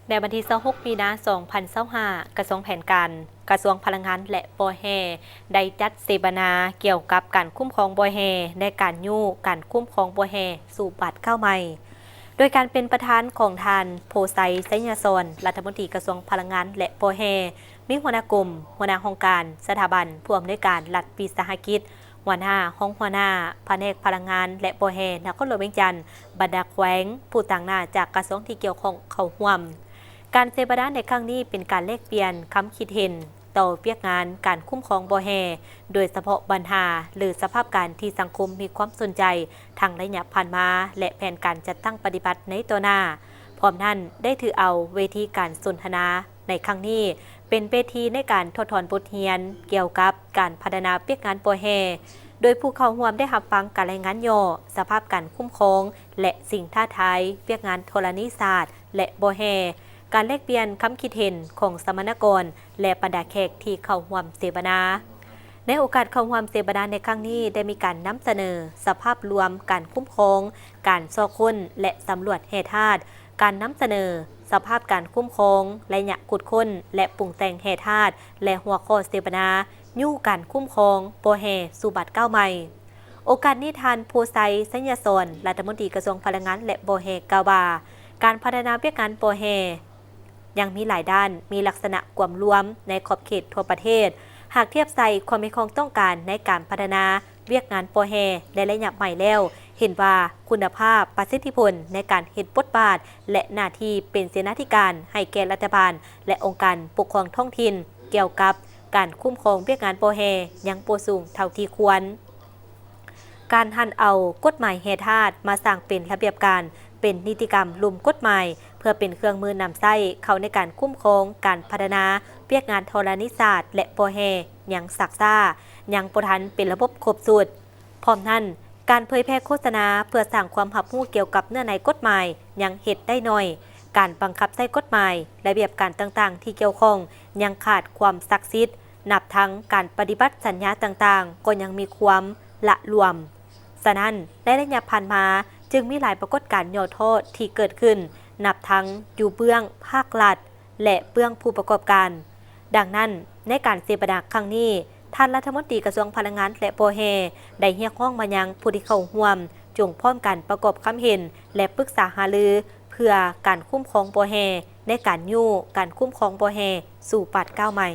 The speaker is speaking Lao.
ໃນວັນທີຊາວຫົກ ມີນາ ສອງພັນຊາວຫ້າ, ກະຊວງແຜນການ, ກະຊວງພະລັງງານ ແລະ ບໍ່ແຮ່ ໄດ້ຈັດເສວະນາກ່ຽວກັບການຄຸ້ມຄອງບໍ່ແຮ່ ແລະ ການຍູ້ການຄຸ້ມຄອງບໍ່ແຮ່ສູ່ບາດກ້າວໃໝ່ ໂດຍການເປັນປະທານຂອງທ່ານ ໂພໄຊ ໄຊຍະສອນ ລັດຖະມົນຕີກະຊວງພະລັງງານ ແລະ ບໍ່ແຮ່, ມີຫົວໜ້າກົມ, ຫົວໜ້າຫ້ອງການ, ສະຖາບັນ, ຜູ້ອຳນວຍການລັດວິສາຫະກິດ, ຫົວໜ້າ, ຮອງຫົວໜ້າພະແນກພະລັງງານ ແລະ ບໍ່ແຮ່ ນະຄອນຫຼວງວຽງຈັນ, ບັນດາແຂວງ, ຜູ້ຕາງໜ້າຈາກກະຊວງທີ່ກ່ຽວຂ້ອງເຂົ້າຮ່ວມ. ການເສວະນາໃນຄັ້ງນີ້ເປັນການແລກປ່ຽນຄຳຄິດເຫັນຕໍ່ວຽກງານການຄຸ້ມຄອງບໍ່ແຮ່, ໂດຍສະເພາະບັນຫາ ຫຼື ສະພາບການທີ່ສັງຄົມມີຄວາມສົນໃຈ ທັງໄລຍະຜ່ານມາ ແລະ ແຜນການຈັດຕັ້ງປະຕິບັດໃນຕໍ່ໜ້າ. ພ້ອມນັ້ນ, ໄດ້ຖືເອົາເວທີການສົນທະນາໃນຄັ້ງນີ້ ເປັນເວທີໃນການຖອດຖອນບົດຮຽນກ່ຽວກັບການພັດທະນາວຽກງານບໍ່ແຮ່, ໂດຍຜູ້ເຂົ້າຮ່ວມໄດ້ຮັບຟັງການລາຍງານຫຍໍ້ສະພາບການຄຸ້ມຄອງ ແລະ ສິ່ງທ້າທາຍວຽກງານທໍລະນີສາດ ແລະ ບໍ່ແຮ່, ການແລກປ່ຽນຄຳຄິດເຫັນຂອງສຳມະນາກອນ ແລະ ບັນດາແຂກທີ່ເຂົ້າຮ່ວມເສວະນາ. ໃນໂອກາດເຂົ້າຮ່ວມເສວະນາໃນຄັ້ງນີ້ ໄດ້ມີການນຳສະເໜີສະພາບລວມການຄຸ້ມຄອງ, ການຊອກຄົ້ນ ແລະ ສຳຫຼວດແຮ່ທາດ, ການນຳສະເໜີສະພາບການຄຸ້ມຄອງໄລຍະຂຸດຄົ້ນ ແລະ ປຸງແຕ່ງແຮ່ທາດ ແລະ ຫົວຂໍ້ເສວະນາ ຍູ້ການຄຸ້ມຄອງບໍ່ແຮ່ສູ່ບາດກ້າວໃໝ່. ໂອກາດນີ້ ທ່ານ ໂພໄຊ ໄຊຍະສອນ ລັດຖະມົນຕີກະຊວງພະລັງງານ ແລະ ບໍ່ແຮ່ ກ່າວວ່າ ການພັດທະນາວຽກງານບໍ່ແຮ່ຍັງມີຫຼາຍດ້ານ, ມີລັກສະນະກວມລວມໃນຂອບເຂດທົ່ວປະເທດ. ຫາກທຽບໃສ່ຄວາມມີຄວາມຕ້ອງການໃນການພັດທະນາວຽກງານບໍ່ແຮ່ໃນໄລຍະໃໝ່ແລ້ວ, ເຫັນວ່າຄຸນນະພາບ, ປະສິດທິຜົນໃນການເຮັດບົດບາດ ແລະ ໜ້າທີ່ເປັນເສນາທິການໃຫ້ແກ່ລັດຖະບານ ແລະ ອົງການປົກຄອງທ້ອງຖິ່ນ ກ່ຽວກັບການຄຸ້ມຄອງວຽກງານບໍ່ແຮ່ຍັງບໍ່ສູງເທົ່າທີ່ຄວນ. ການຫັນເອົາກົດໝາຍແຮ່ທາດມາສ້າງເປັນລະບຽບການ, ເປັນນິຕິກຳລຸ່ມກົດໝາຍ ເພື່ອເປັນເຄື່ອງມືນຳໃຊ້ເຂົ້າໃນການຄຸ້ມຄອງການພັດທະນາວຽກງານທໍລະນີສາດ ແລະ ບໍ່ແຮ່ຍັງຊັກຊ້າ, ຍັງບໍ່ທັນເປັນລະບົບຄົບຊຸດ. ພ້ອມນັ້ນ, ການເຜີຍແຜ່ໂຄສະນາເພື່ອສ້າງຄວາມຮັບຮູ້ກ່ຽວກັບເນື້ອໃນກົດໝາຍຍັງເຮັດໄດ້ໜ້ອຍ, ການບັງຄັບໃຊ້ກົດໝາຍ, ລະບຽບການຕ່າງໆທີ່ກ່ຽວຂ້ອງຍັງຂາດຄວາມສັກສິດ, ນັບທັງການປະຕິບັດສັນຍາຕ່າງໆກໍຍັງມີຄວາມລະຫຼວມ. ສະນັ້ນ, ໃນໄລຍະຜ່ານມາຈຶ່ງມີຫຼາຍປາກົດການຫຍໍ້ທໍ້ທີ່ເກີດຂຶ້ນ, ນັບທັງຢູ່ເບື້ອງພາກລັດ ແລະ ເບື້ອງຜູ້ປະກອບການ. ດັ່ງນັ້ນ, ໃນການເສວະນາຄັ້ງນີ້, ທ່ານລັດຖະມົນຕີກະຊວງພະລັງງານ ແລະ ບໍ່ແຮ່ ໄດ້ຮຽກຮ້ອງມາຍັງຜູ້ທີ່ເຂົ້າຮ່ວມ ຈົ່ງພ້ອມກັນປະກອບຄຳເຫັນ ແລະ ປຶກສາຫາລື ເພື່ອການຄຸ້ມຄອງບໍ່ແຮ່ ໃນການຍູ້ການຄຸ້ມຄອງບໍ່ແຮ່ສູ່ບາດກ້າວໃໝ່.